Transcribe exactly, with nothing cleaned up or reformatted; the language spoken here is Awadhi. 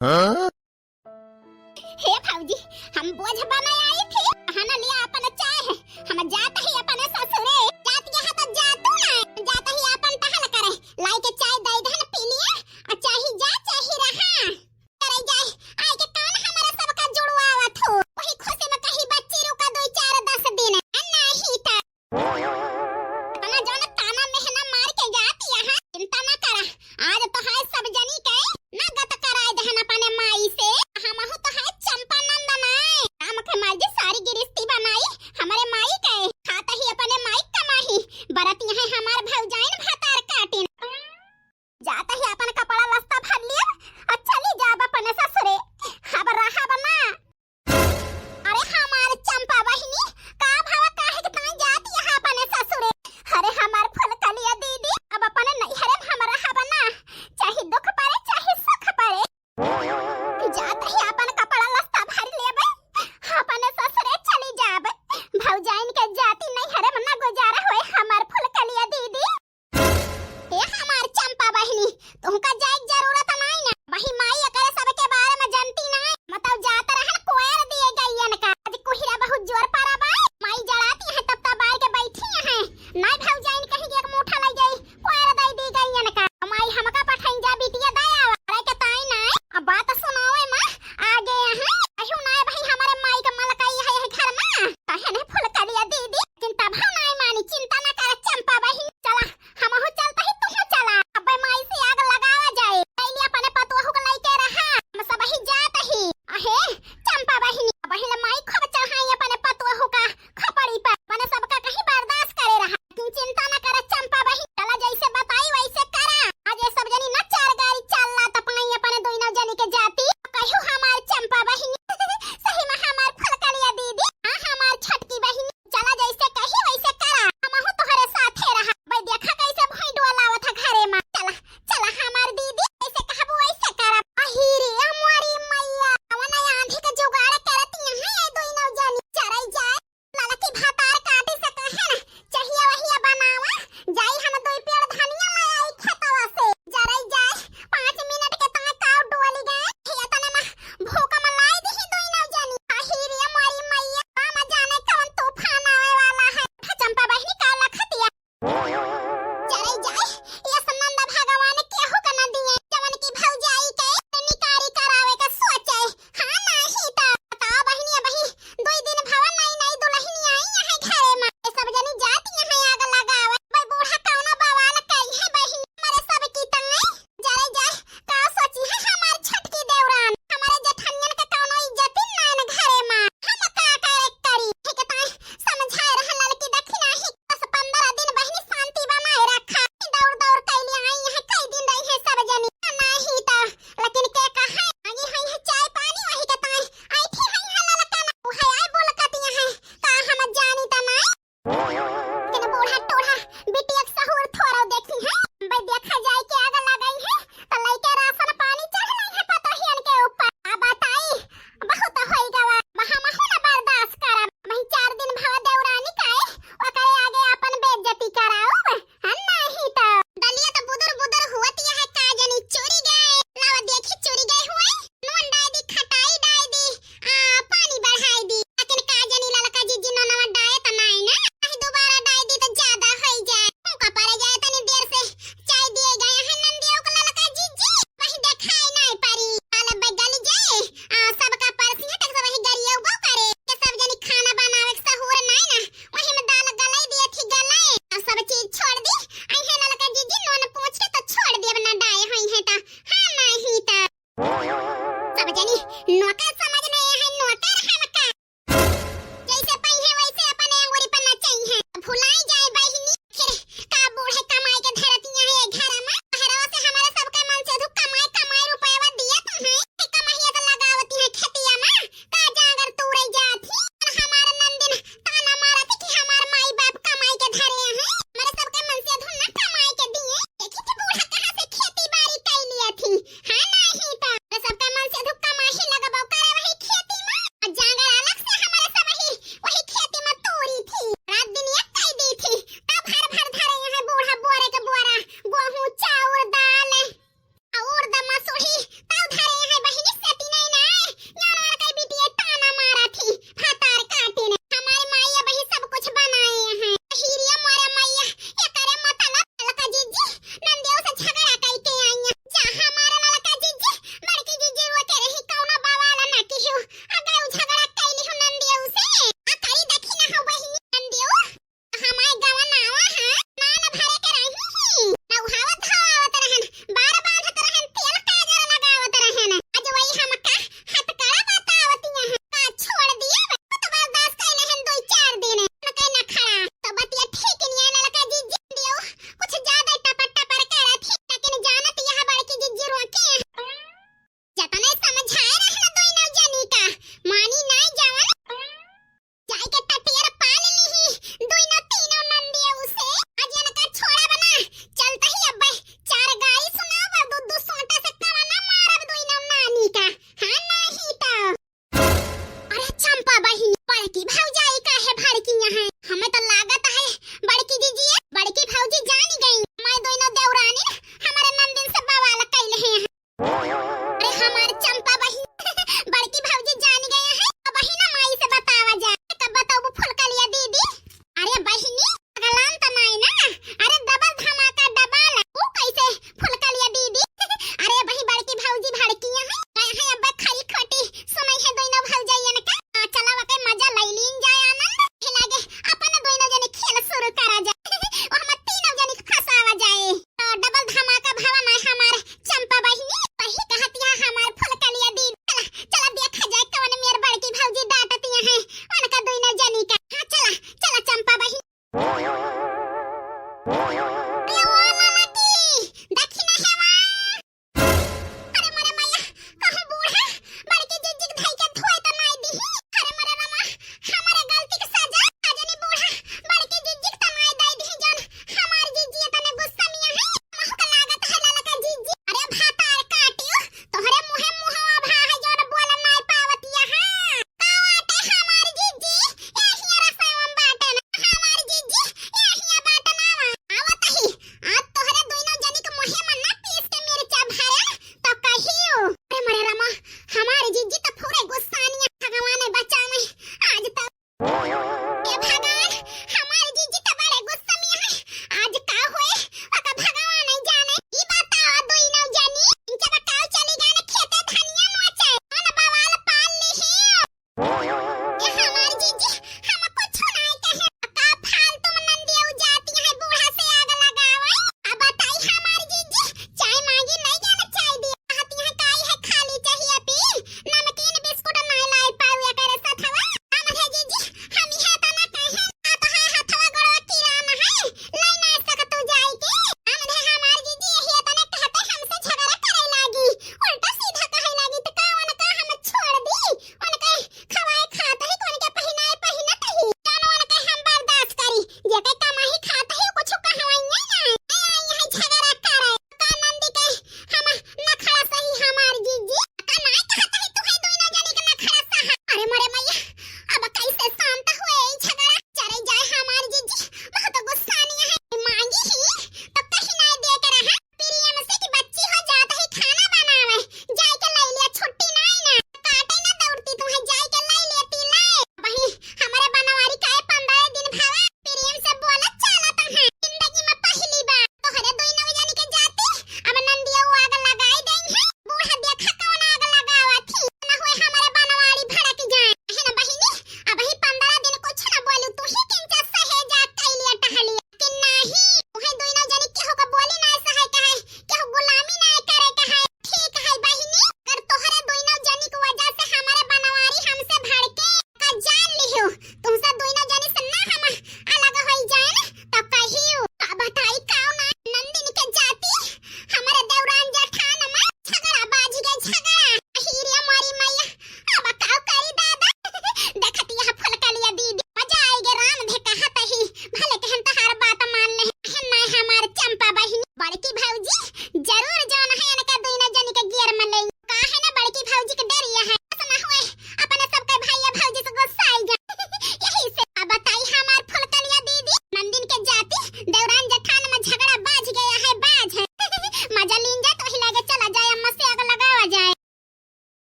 हाँ? हे भौजी, हम बोझ बना आई थी, हन लिया अपन चाय, हम जात ही अपन ससुरे। जात यहाँ तो जा तू ना, जात ही अपन टहल करे, लाई के चाय दे दहन पी लिया, आ चाही जा चाही रहा। करे जाए, आए के कान हमारा सबका जुड़वावत हो, वही खुशी में कही बच्ची रुका दो चार दस दिन, आ नाही त इतना जौन ताना मेहना मार के जात यहाँ, चिंता न करा। आज तो है सब जनी के ना गत कराए दहन अपने माई से। हमहू तो है चंपा नंदन आए। काम के माई जी सारी गिरस्ती बनाई हमरे माई के। खात ही अपने माई कमाही। बरत यहाँ हमार भौजाइन भतार काटिन। जात ही अपन कपड़ा लस्ता भर लिया और चली जाब अपने ससुरे। अब रहब ना। अरे हमार चंपा बहिनी, का भावा काहे के ताई जात यहाँ अपने ससुरे? अरे हमार फुलकलिया दीदी, अब अपने नैहरे में हम रहब ना, चाहे दुख पड़े चाहे सुख पड़े। जात ही अपन कपड़ा लस्ता भर लेबे, अपने ससुरे चली जाबे। भौजाइन के जाति नैहरे में ना गुजारा होए हमार फुलकलिया दीदी। ए हमार चंपा बहिनी, तुमका जाए के जरूरत नाई ना। वही माई एकरे सबके बारे में जानती ना। मतलब जात रहन कोयर दिए गइयन का। आज कुहिरा बहुत जोर पड़ा बा। माई जड़ाती है तब तब बार के बैठी है। नाई भौजाइन कहीं के एक मुठा लई जाई, कोयर दई दी गइयन का। माई हमका पठाइन जा बिटिया दया करे के ताई ना। अब बात सुनावे माँ आगे है। अहियो ना भाई हमारे माई का मलकाई है यही घर में। कहे नहीं फुलकलिया दीदी, चिंता भा नाई मानी, चिंता ना कर चंपा बहिनी। चला हमहू चलत ही, तुहू चला। अबे माई से आग लगावा जाए। पहले अपने पतोहू के लइके रहा, हम सब ही जात ही। अहे चंपा बहिनी, पहले माई खूब चढ़ाई अपने पतोहू का खपड़ी पर, अपने सबका कहीं बर्दाश्त करे रहा। लेकिन चिंता